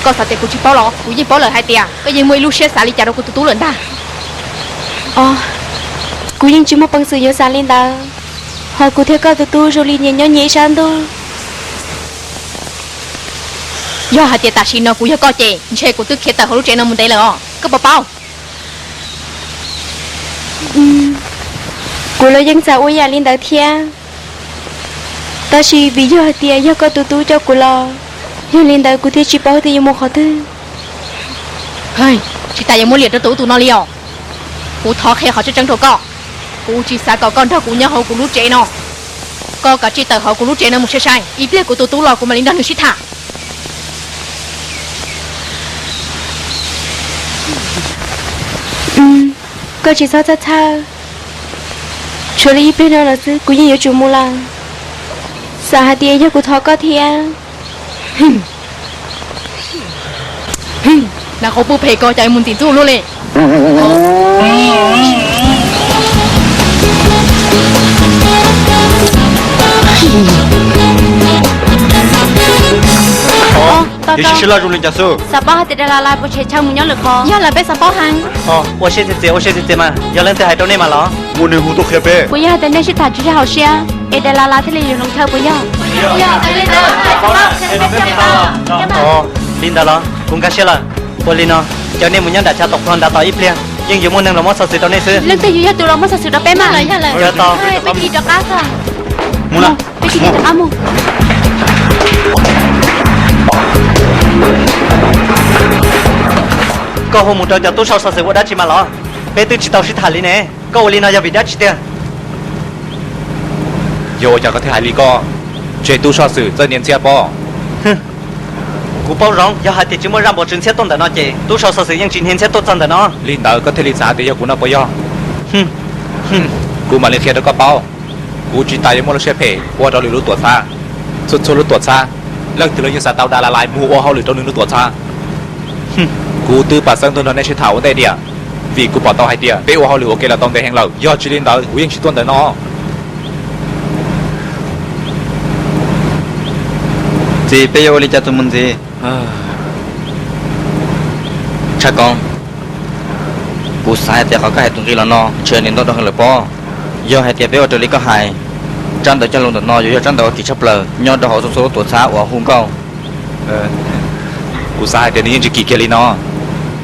Koj xav tias kuv tsis paub los? Kuv yeej paub lawm hais tias koj yeej muaj ib lub siab xav li cas rau kuv tus tub lawm ntag. Os, kuv yeej tsis muaj peev xwm yuav xav li ntawd, ho kuv thiab koj tus tub zoo li nyias nyob nyias ib sab ntuj. Yog hais tias tam sim no kuv yog koj ces ntshe kuv twb khiav tawm hauv lub tsev no mus ntev lawm os, koj puas paub? Kuv los yeej xav ua yam li ntawd thiab, tab sis vim yog hais tias yog koj tus tub coj kuv los, yog li ntawd kuv thiaj tsis paub tias yuav mus qhov twg. Tsis tas yuav muab liam rau tus ub tus no li os. Kuv thov qhia qhov tseeb tseeb rau koj, kuv tsis xav kom koj nrog kuv nyob hauv kuv lub tsev no. Koj kav tsij tawm hauv kuv lub tsev no mus sai sai, ib pliag kuv tus tub los kuv mam li nrog nws sib tham. Koj tsis txhob txhawj txhawj, tshuav li ib pliag no lawm xwb kuv yeej yuav tsum mus lawm. Xav hais tias yog kuv thov koj thiab. Nav qhuav pw phem ko cas mus ntxim ntxub luaj li. Xav paub hais tias Dalalais puas tshem chaw mus nyob lwm qhov, yog lawm peb xav paub heev. Ua siab txias txias, ua siab txias txias mas, yog leej twg hais rau nej mas los? Muaj neeg hu tuaj qhia peb. Puas yog hais tias nej sib tham tsis sib haum siab es Dalalais thiaj li yuav hloov chaw puas yog? Li ntawd los kuv nkag siab lawm. Ua li no, cov nej mus nyob nram chav tom plog nrad tos ib pliag, yeej yuav muaj neeg los muab xov xwm rau nej xwb. Leej twg yuav yog tus los muab xov xwm rau peb mas? Yog tau, peb cia li rov qab txog. Mus, peb cia li rov qab mus. Koj hu mus rau cov tub sau xov xwm ua dab tsi mas los? Peb twb tsis tau sib tham li ne. Koj ua li no yog vim dab tsi tiag? Yog ua cas koj thiaj hais li koj? Ntshe tub sau xov xwm txawj nias ntxhiab pob. Kuv paub zoo, yog hais tias tsis muaj zaj npog tswv ntxhiab tuaj ntawm no ces tub sau xov xwm yeej tsis nias ntxhiab tuaj txog ntawm no. Li ntawd koj thiaj li xav tias yog kuv no puas yog? Kuv mam li qhia rau koj paub, kuv tsis tas yuav muaj lub siab phem ua rau lwm lub tuam txhab. Txhua txhua lub tuam txhab, leej twg los yeej xav tau Dalalais mus ua hauj lwm rau nws lub tuam txhab. Kuv twb pab xeeb tuaj nrog nej sib tham ua ntej tias, vim kuv pom tau hais tias peb ua hauj lwm ua ke los tau ntev heev lawm, yog tsis li ntawd kuv yeej tsis tuaj ntawm no. Txiv, peb yuav ua li cas txuas mus ntxiv? Tshaj Koob, kuv xav hais tias qhov koj hais tus nqi los no ntshe nim nto rau heev lawm pob. Yog hais tias peb ua raws li koj hais, tsab ntawv cog lus ntawm no yuav yog tsab ntawv uas kim tshaj plaws nyob rau hauv txhua txhua lub tuam txhab uas hu nkauj. Kuv xav hais tias nws yeej tsis kim kiag li no.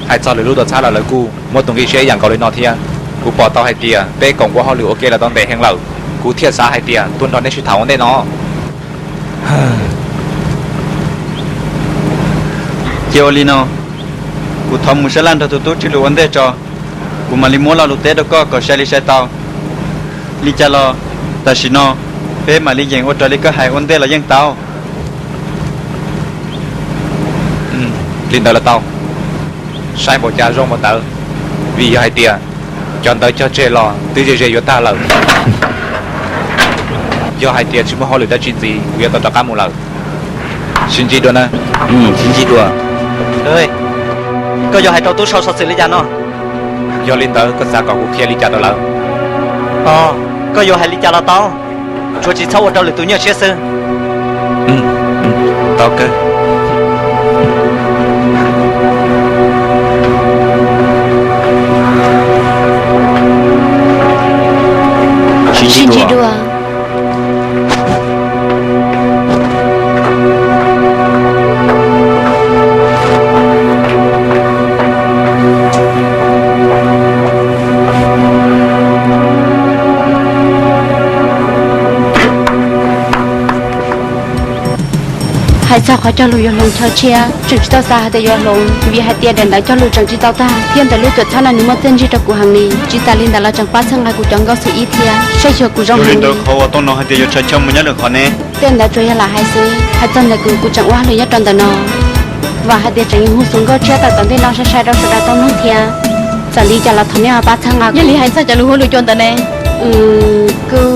Hais txog lwm lub tuam txhab los lawv kuj muaj tus nqi siab ib yam nkaus li no thiab. Kuv pom tau hais tias peb koom ua hauj lwm ua ke los tau ntev heev lawm, kuv thiaj xav hais tias tuaj nrog nej sib tham ua ntej no. Ces ua li no, kuv thov mus sab laj nrog tus tub Tswj Lus ua ntej tso, kuv mam li muab lo lus teb rau koj kom sai li sai tau. Li cas los tam sim no peb mam li yeem ua raws li koj hais ua ntej los yeej tau. Li ntawd los tau, saib npaum cas zoo npaum ntawd, vim yog hais tias cov ntawv cog tseg los twb ze ze yuav tag lawm. Yog hais tias tsis muaj hauj lwm dab tsi ntxiv, kuv yuav tau rov qab mus lawm. Sib ntsib dua na. Sib ntsib dua. Koj yuav hais rau tub sau xov xwm li cas no? Yog li ntawd koj xav kom kuv qhia li cas rau lawv? Koj yuav hais li cas los tau, tsuas tsis txhob ua rau lwm tus nyuaj siab xwb. Tau kawg. Sib ntsib dua. Hais txog qhov cog lus yuav hloov chaw tshiab, tseem tsis tau xav hais tias yuav hloov, vim hais tias daim ntawv cog lus tseem tsis tau tag, thiab ntawm lub tuam txhab no nws muaj txiaj ntsig rau kuv heev li. Tsis tas li ntawd los tseem pab txhawb nqa kuv cov nkauj xwm ib thiab, saib xyuas kuv zoo heev li. Yog li ntawd qhov uas tuaj no hais tias yuav tshav chaw mus nyob lwm qhov ne? Tej ntawd tsuas yog lam hais xwb, hais txog ntawm kuv, kuv tseem ua hauj lwm nyob rau ntawm no. Vam hais tias tseem yuav hu xov nkauj tshiab tawm tom ntej no sai sai rau sawv daws tau mloog thiab. Txawm li cas los thov nej ho pab txhawb nqa kuv. Yog li hais txog cov lus huab lus cua ntawd ne? Kuj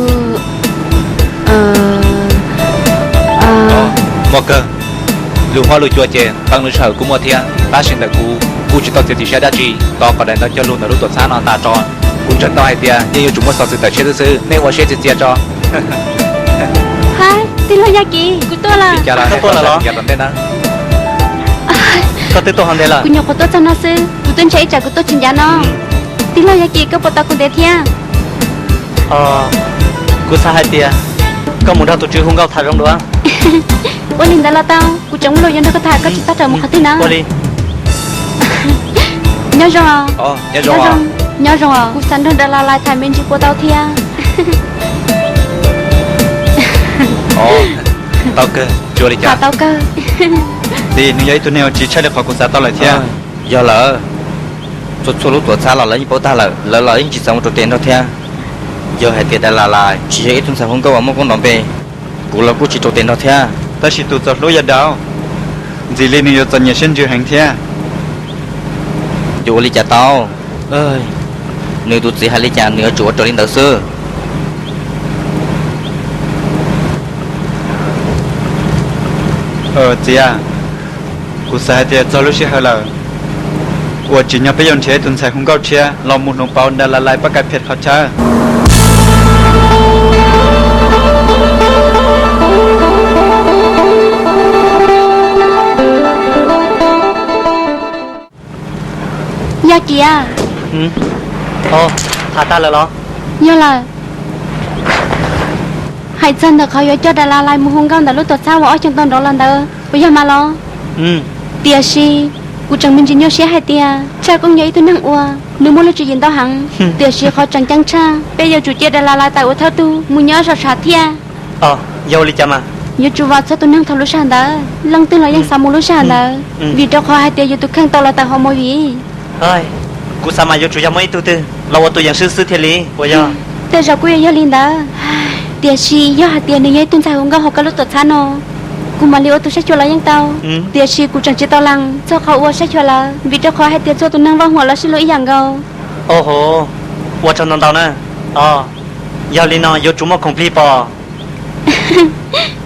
muaj kawg. Lus huab lus cua ces qee lub sij hawm kuj muaj thiab, tab sis ntawm kuv kuj tsis tau txiav txim siab dab tsi. Tos kom daim ntawv cog lus ntawm lub tuam txhab no tas tso, kuv ntseeg tau hais tias yeej yuav tsum muaj xov xwm tawm tshiab xwb xwb. Nej ua siab txias txias tso. Hais, tij laug Yaj Kiv, kuv tuaj lawm. Li cas los koj tuaj lawm los? Tom ntej na. Koj twb tuaj hauv ntev lawm? Kuv nyuam qhuav tuaj txog no xwb, kuv twb ntshe ib tsam kuv tuaj tsis ncav no. Tij laug Yaj Kim, koj puas tau kuv ntev thiab? Kuv xav hais tias koj mus nrog tus tswv hu nkauj tham zoo dua. Ua li ntawd los tau, kuv tseem muaj lus yuav nrog koj tham, koj tsis txhob rawm mus qhov twg na. Nyob zoo. Nyob zoo. Kuv xav nrog Das Las Lais tham me ntsis puas tau thiab? Tau kawg, tsis ua li cas. Tau kawg. Txiv, nws yog ib tug neeg uas tsis tshaj li qhov kuv xav tau lawm thiab. Yog lawm, txhua txhua lub tuam txhab los lawv yeej paub tag lawm, lawv los yeej tsis xav mus rau tes nrog thiab. Yog hais tias Das Las Lais tsis yog ib tug ntxhais hu nkauj uas muaj koob ntaus npe, kuv los kuj tsis rau tes nrog thiab. Tab sis tus txom hlub yog Dau, ntxim li nws yuav txom nyem siab ntsws heev thiab. Yuav ua li cas tau? Nws tus txiv hais li cas nws yuav tsum ua raws li ntawd xwb. Txiv, kuv xav hais tias txog lub sij hawm lawm uas tsim nyog peb yuav nrhiav ib tug ntxhais hu nkauj tshiab los mus hloov pauv Das Las Lais pab kais phem qhov chaw. Yaj Kiav, tham tag lawm los? Yog lawm. Hais txog ntawm qhov yuav coj Das Las Lais mus hu nkauj ntawm lub tuam txhab uas ob xyoos tau nrov los ntawd, puas yog mas los? Tiam sis kuv tseem me ntsis nyuaj siab hais tias Tshaj Koob yog ib tug neeg uas nws muaj lub tswv yim ntau heev, tiam sis qhov tseem ceeb tshaj peb yuav tsum cia Das Las Lais tawm ua thawj tug mus nyob zos tshav thiaj. Yog ua li cas mas? Yuav tsum vam txhua tus neeg thaum lub sij hawm ntawd, leej twg los yeej xav mus lub sij hawm ntawd, vim rau qhov hais tias yus tus kheej tau los tawm hauv movie. Kuv xav mas yuav tsum yog muaj ib tug twg los ua tus yees swb xwb thiaj li puas yog? Tej zaum kuj yuav yog li ntawd, tiam sis yog hais tias nws yog ib tug ntxhais hu nkauj hauv koj lub tuam txhab no, kuv mam li ua tus saib xyuas los yeej tau. Tiam sis kuv tseem tsis tau lees txog qhov uas saib xyuas lawm, vim rau qhov hais tias txhua tus neeg vaj huam los sib hlub ib yam nkaus. Ua tsaug ntau ntau na. Yog li no yuav tsum muaj khoom plig pom.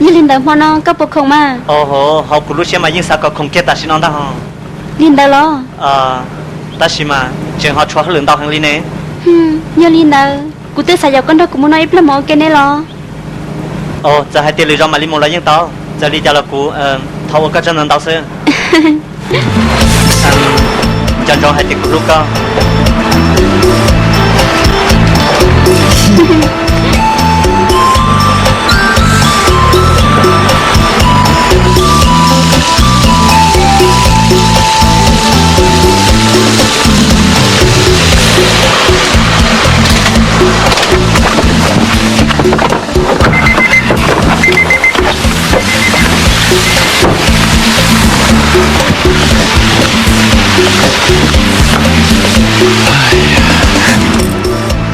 Yog li ntawd hmo no koj puas khoom mas? Hauv kuv lub siab mas yeej xav kom khoom kiag tam sim no ntag ho. Li ntawd los? Tab sis mas tseem ho tshuav hauj lwm ntau heev li ne. Yog li ntawd kuv twb xav yaum koj nrog kuv mus noj ib plag mov ua ke ne los? Txawm hais tias lwm zaus mam li mus los yeej tau, txawm li cas los kuv thov ua koj tsaug ntau ntau xwb. Nco ntsoov hais tias kuv hlub koj.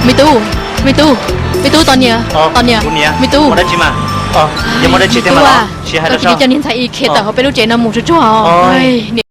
Me tub, me tub, me tub, tos niam, tos niam, me tub. Koj tsis txhob coj niag ntxhais i khiav tawm hauv peb lub tsev no mus tsuag tsuag os.